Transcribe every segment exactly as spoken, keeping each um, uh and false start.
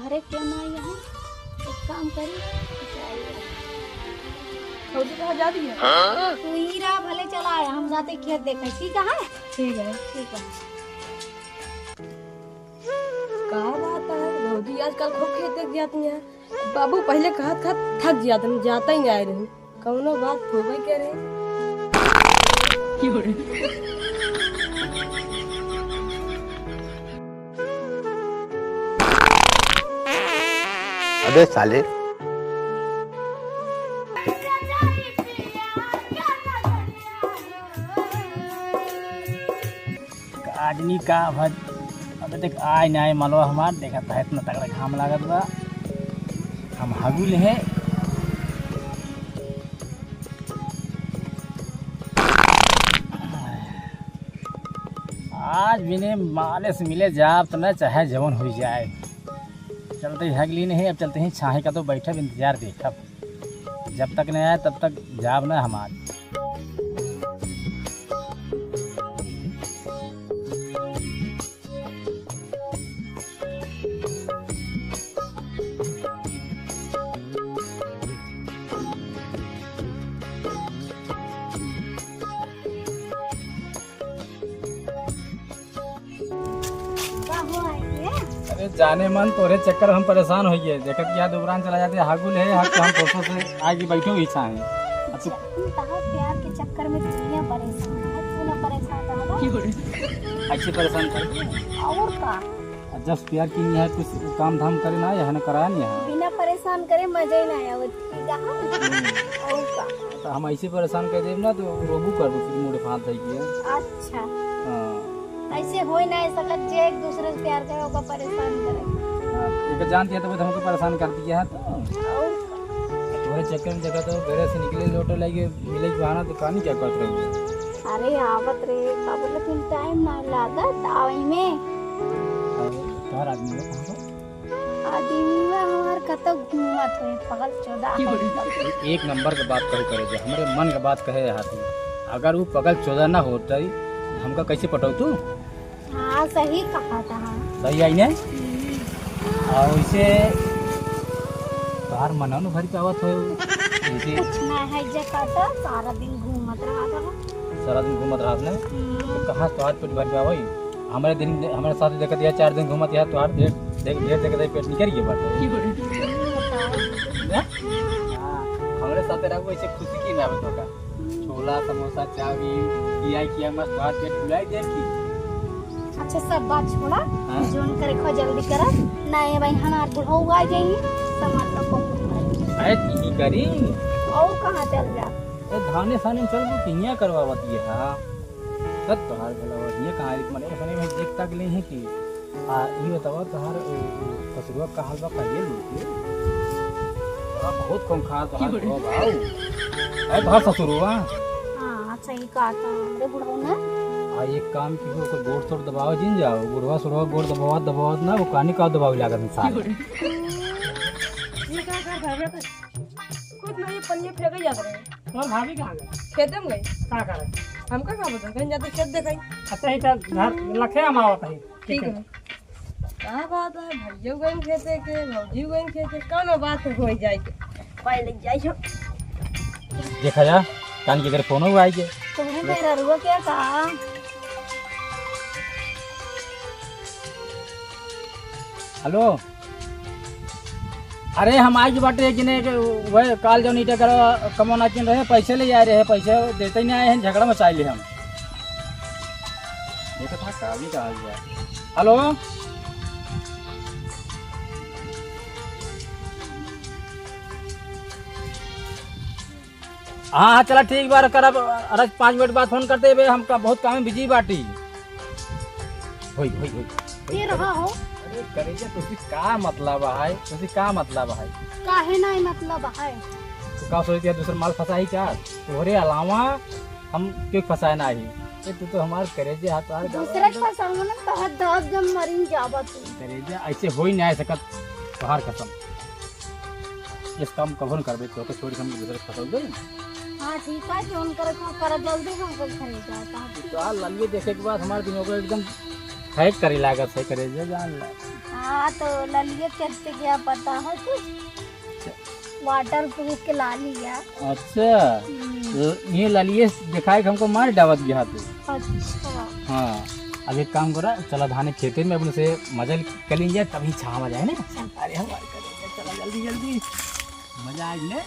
अरे, क्यों ना आई है? एक काम करी, भौजी कहाँ जा रही है? तू ही रहा, भले चला आया, हम जाते खेत देखे, ठीक है? ठीक है। ठीक है। का बात है, भौजी आजकल खूब खेत देख जाती हैं। बाबू पहले कहत कहत थक जात, हम जाता ही नहीं रही। कौनो बात होबे करे। अबे साले। आदमी का भर अबे तक आय ना आय मलवा हमार, देखत है इतना तगड़ा घाम लागत बा। हम हगुल है। आज बिने माले से मिले जाब तो ना, चाहे जवन हो जाए। चलते ही हगली नहीं, अब चलते ही छाहे का तो बैठब, इंतजार देखब। जब तक नहीं आए तब तक जाब ना हमार। का हुआ है ये? अरे जाने मन, तोरे चक्कर हम परेशान होइए। देखत कि यार दुबरान चला जाते, हागुल है, हक हम दोस्तों से आगे बैठे हुई छाए। अच्छा, तू तहार प्यार के चक्कर में दुनिया परेशान है, तू ना परेशान रहा। ऐसे परेशान कर। और का? आ जब प्यार की नहीं है, कुछ काम धाम करे ना, यहाँ ना करा नहीं है। बिना परेशान करे मजा ही ना आवत, ठीक है? हम्म। और का? तो हम ऐसे परेशान कर देब ना, तो रोबू करबो फिर मुड़े फांद है कि। अच्छा। हाँ। ऐसे होई ना सकत, जे एक दूसरे से प्यार करे, ओका परेशान करे। हाँ, एक जानती है तो वो हमको परेशान कर दिया है तो। और तोरे चक्कर में देखा तो घरे से निकले लोटे लगे, मिले के बहाना तो कहानी क्या करत रही? अरे आवत रे बाबू, लेकिन टाइम ना लागत आवई में। और तोहर आदमी लोग कहाँ बा? आदमी में हमार कतौ घूमत होई, पागल चोदा। एक नंबर के बात कहू करे जे, हमरे मन के बात कहे हाथी। अगर वो पगल चोदा ना होतई, हमका कैसे पटौतू? हाँ, सही कहा था। सही आई ने? हम्म। और इसे तोहार मनो न भर पावत हो। इसे कुछ ना है जे कहता, सारा दिन घूमत रहा था। सारा दिन घूमत रहा ने? हम्म। तो कहाँ तोहार पेट भर पावई? हमरे दिन, हमरे साथ देखत या चार दिन घूमत या तोहार पेट देख, देख, देख, देख पेट निकल गया बाटे। हम्म, बताओ। ने? हाँ, हमरे साथ रहबो ऐसे खुशी की ना आवे तोका। छोला, समोसा, चाउमीन, किया, किया, मस्त भात के फुलाई दे की। अच्छा, सब बात छोड़ा, हाँ? जोन करे खो जल्दी करा, ना ये भाई हमार बुढ़ऊ आ जाई, समाज का पहुंच भाई। अरे, की करी? और कहाँ चल जा? ए, धाने साने में चल, तू किया करवावत ये, हाँ? तब तोहार भला हो, ये कहाँ एक मने, मने में देख तक ले हैं कि आ, ई बतावा, तोहार, ए, ए, ससुरवा का हाल बा, कहिए लोग के? आ, बहुत खूंखार तोहार की बोले? हो भाऊ। ए, तोहार ससुरवा? हाँ, सही कहा था, हमरे बुढ़ऊ ने। आ, एक काम की हो, ओकर गोड़ तोड़ दबावा जिन जाओ, बुढ़वा सुढ़वा गोड़ दबावा, दबावा ना, वो कानी का दबावे लागत इंसान। की बोले? ये का कर घर में कुछ नहीं, पनिया फेंके जात रहे। तोर भाभी कहाँ गई? खेते में गई। का करे? हमका का पता, कहीं जाते खेत देखाई। अच्छा, ही तो घर लखे हम आवत है। ठीक है। का बात है, भैया गए खेते के, भौजी गए खेते, कौनो बात हो जाए के। पहले जाइयो। देखा जा, कान के घर फोन हुआ आई के। तुम्हें मेरा रुआ क्या कहा? हेलो। अरे हम आज बाटे कि ने वह काल जौन ईटा करा कमौना किन रहे, पैसे ले आए रहे, पैसे देते ही नहीं आए हैं, झगड़ा मचाई ले हम। देखो था का भी कहा गया। हेलो। हाँ, हाँ, चला ठीक बा, करब, अरे पाँच मिनट बाद फोन करते बे, हमका बहुत काम में बिजी बाटी। होई, होई, होई। के रहा हो? अरे करेजा, तुसी का मतलब है? तुसी का मतलब है? काहे नहीं मतलब है? तू का सोचती है, दूसर माल फंसाई का? तोहरे अलावा हम क्यों फंसाए ना ही? ए, तू तो हमार करेजे हाथ आ दूसरे के फंसाऊंगा ना, तोहर दस जन मरिन जाबा तू। करेजा, ऐसे होई ना सकत, तोहार कसम। इस काम कभो न करबे, तोके छोड़ के हम दूसरे के फंसाऊ दे। हाँ, ठीक है, जोन करे को कर, जल्दी हमको घरे जाता है। तो आ लल्लू देखे के बाद हमारे दिनों को एकदम हैक करे लागत है, करेजा जान ला। हाँ, हाँ, तो ललिये के क्या पता है कुछ? वाटरप्रूफ के लाली है। अच्छा, हम्म। तो ये ललिये दिखाए के हमको मार डावत गया तू। अच्छा। हाँ, अब एक काम करा, चला धाने खेते में अपने से मजा कर लीजिए, तभी छावा जाए ना। अरे हमारे करेंगे, चला जल्दी जल्दी। मजा आ गया।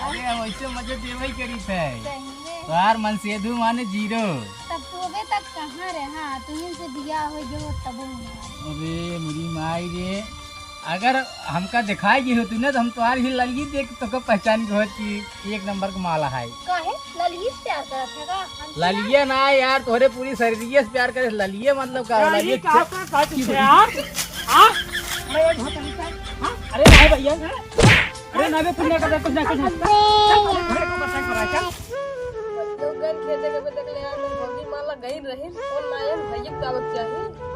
अरे, वैसे मजे देवे ही करी थे। सही में। तोहार मन सेधु माने जीरो। तब तोबे तक कहाँ रहे? हाँ, तुहीं से बियाह हो गयो, तबो मारे। अरे, मुरी माई रे, अगर हमका दिखाई गई होती ना, तो हम तोहार ही ललगी देख तोका पहचान के होत कि एक नंबर के माला है। काहे? ललगी से प्यार करत है का? हमसे ना? ललिया ना यार, तोहरे पूरी शरीरिये से प्यार करे। ललिया मतलब का? ललिया का, का, का चीज है यार? हाँ? अरे, ये बहुत तरीका है। हाँ? अरे, नहीं भैया। अरे, नहीं बे, कुछ नहीं करता, कुछ नहीं, कुछ नहीं। चल, चल, चल, चल, चल। तो गन खेते के बदले यार, मैं भौजी माला गई रही, और लायन भैया का बच्चा है।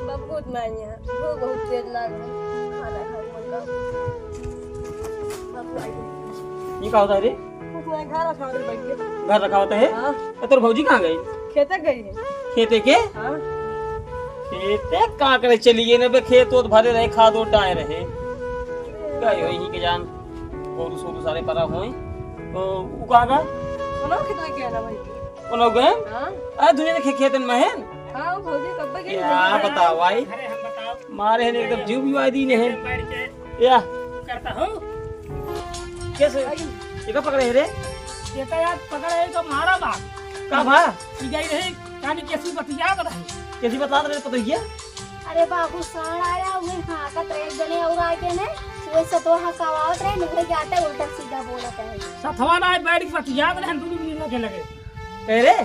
बाबू उतना ही है, वो बहुत तेज लाग रही। खाना खाए, बोल रहा। बाबू आई। ये का होता है रे? कुछ नहीं, घर रखा होता है, बैठ के। घर रखा होता है? हाँ। तो तोर भौजी कहाँ गई? खेते गई है। खेते के? हाँ। खेते का करे चली गई ना बे, खेत ओत भरे रहे, खाद ओत डाए रहे। गई हो यहीं के जान, गोरू सोरू सारे परा होए। तो उ कहाँ गए? कोनो खेत में गया ना भाई। कोनो गए? हाँ। आ, दुनिया के खेतन में है? हाँ, वो भौजी कब गई? क्या बताओ भाई? अरे हम बताओ। मारे हैं एकदम जीव भी वादी ने है। बैठ के या। करता हो। कैसे? ये का पकड़े है रे? ये तो यार पकड़े है तो मारा बा। का भा? ई गई रही, यानी कैसी बतिया बताई? कैसी बतलात रहे पतोहिया? अरे बाबू, साँड़ आया, उहे हाँकत रहे, एक जने और आके ने, उहे सतवा हँकावत रहे, उहे जाते उल्टा सीधा बोलत रहे। सतवा ना बैठ के बतियात रहे, दुनू मिल लगे लगे। कह रे?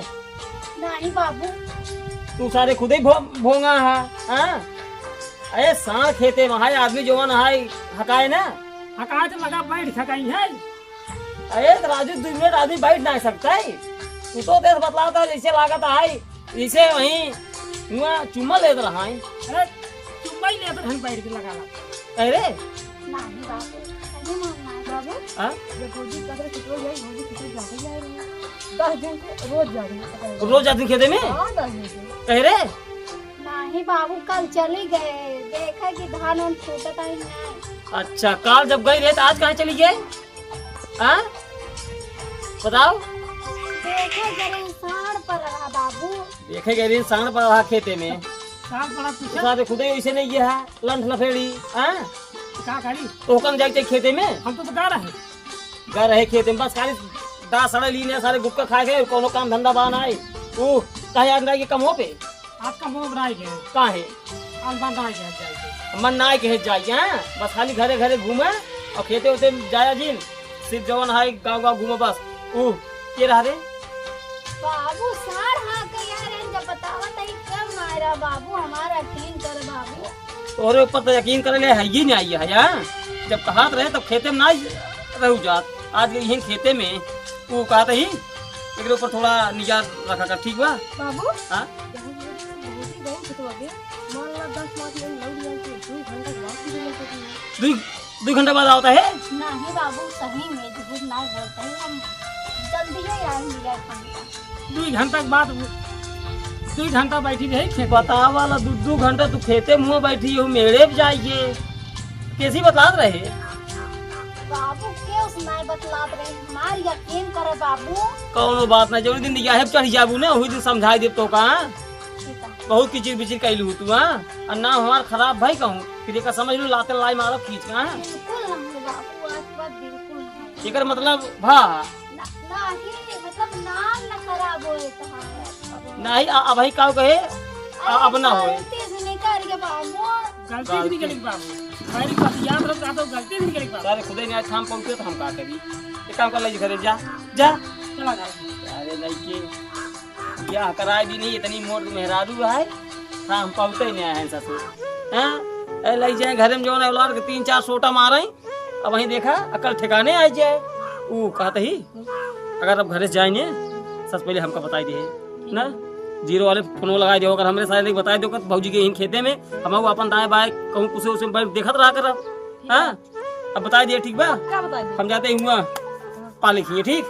नहीं बाबू। तू सारे खुदे भो-, भोंगा हा, हाँ? अरे साँड़ खेते में हाय, आदमी जवान हाय, हकाए ना? हकाए तो लगा बैठ हकाई है। अरे तो राजू, दो मिनट आदमी बैठ ना सकता है। तू तो देश बतलाता है, जैसे लागत है, जैसे वहीं हुआ चुम्मा लेत रहा है। अरे चुम्मा ही लेत रहन बैठ के लगा ला। अरे नहीं बाबू, अरे मानना है बाबू। हाँ? जब भौजी कदर कितने जाए, भौजी कितने जाते जाए रहे। दस दिन से रोज जा रही है। रोज जाती खेते में? हाँ, दस दिन से। अरे नहीं बाबू, कल चली गए, देखे कि धान वान फूटत है नहीं। अच्छा, काल जब गई रहे तो आज कहाँ चली गए? हाँ? बताओ। देखे गए साँड़ पर रहा बाबू। देखे गए रहे साँड़ पर रहा खेते में। साँड़ पड़ा पीछे। सारे खुदे वैसे नहीं ये है, लंठ लफेड़ी, हाँ? का करी? तो हुकम जाए चाहिए खेते में। हम तो बता रहे। गा रहे खेते में, बस खाली दाँत सड़े लीने, सारे गुटखा खाए गए, कोनो काम धंधा बा नाई। ऊ, कहे आज नाई के कम हो पे? आज कम हो बनाए गए। काहे? आज मन नाई के जाए के। मन नाई के जाए, हाँ? बस खाली घरे घरे घूमे और खेते उते जाया जिन। सिर्फ जवन है गाँव गाँव घूमे बस। ऊ, के रहा रे? बाबू, साँड़ हाँ के यार, जब बतावत है, कब मारा बाबू, हमारा यकीन कर बाबू। तोहरे ऊपर तो यकीन करे ले है ही नहीं आई है, हाँ? जब कहात रहे तब खेते में ना रहू जात, आज गई हैं खेते में, वो कहत ही, एकरे ऊपर थोड़ा निगाह रखा कर, ठीक बा? बाबू, हाँ? जहाँ से भौजी गई खेतवा के, मान ला दस पाँच मिनट लौट जाए तो दो घंटा के बाद भी नहीं करती है। दो, दो घंटा बाद आवता है? नहीं बाबू, सही में झूठ ना बोलते हैं हम, जल्दी ही आएंगे एक घंटा। दुई घंटा के बाद, दुई घंटा बैठी रही खेते। बतावा ला, दू, दू घंटा तू खेते मुँह बैठी हो, मेड़े पे जाइए, कैसी बतलात रहे? बाबू, के उस नाई बतलात रहे? हमार यकीन करे बाबू। कौनो बात ना, जौन दिन निगाहे पे चढ़ जाबू ना, वही दिन समझाई देब तो का। ठीक है। बहुत किचिर बिचिर कैलू तू, हाँ? और नाम हमार खराब भाई कहूँ, फिर एका समझ लू लाते लाई मारब खींच के, हाँ? बिल्कुल ना हो बाबू, आज के बाद बिल्कुल ना हो। एकर मतलब भा ना, नहीं, मतलब नाम ना खराब होए तहार। नहीं, अ-, अबही का कहे? अ-, अरे, अब ना होए। गलती से निकल गया बाबू। गलती से निकल गया बाबू। मेरी बात याद रख, ज्यादा गलती से निकल गया बाबू। सारे खुदे नहीं आज हम पहुँचे तो हम का करी? एक काम कर ले घरे जा, जा। चला घर। अरे लइके, बियाह कराए भी नहीं, इतनी मोट मेहरारू है, हम पहुँचे नहीं आए हैं ससुर। हाँ? ए, लइ जाए घरे में जौन औलाद के तीन चार सोटा मारे, अब वहीं देखा, अकल ठिकाने आ जाए। ऊ कहत ही, अगर अब घरे से जाए ने, सबसे पहले हमका बताई दे, ना? जीरो वाले फोन लगाई दे, अगर हमरे सारे लेके बताई दे, भौजी के यहीं खेते में, हम वो अपन दाएं बाएं कहूँ कुछ उसे बैठ देखत रहा करब। हाँ? अब बताई दे, ठीक बा? क्या बताई दे? हम जाते ही हुआ, पाले खिए, ठीक?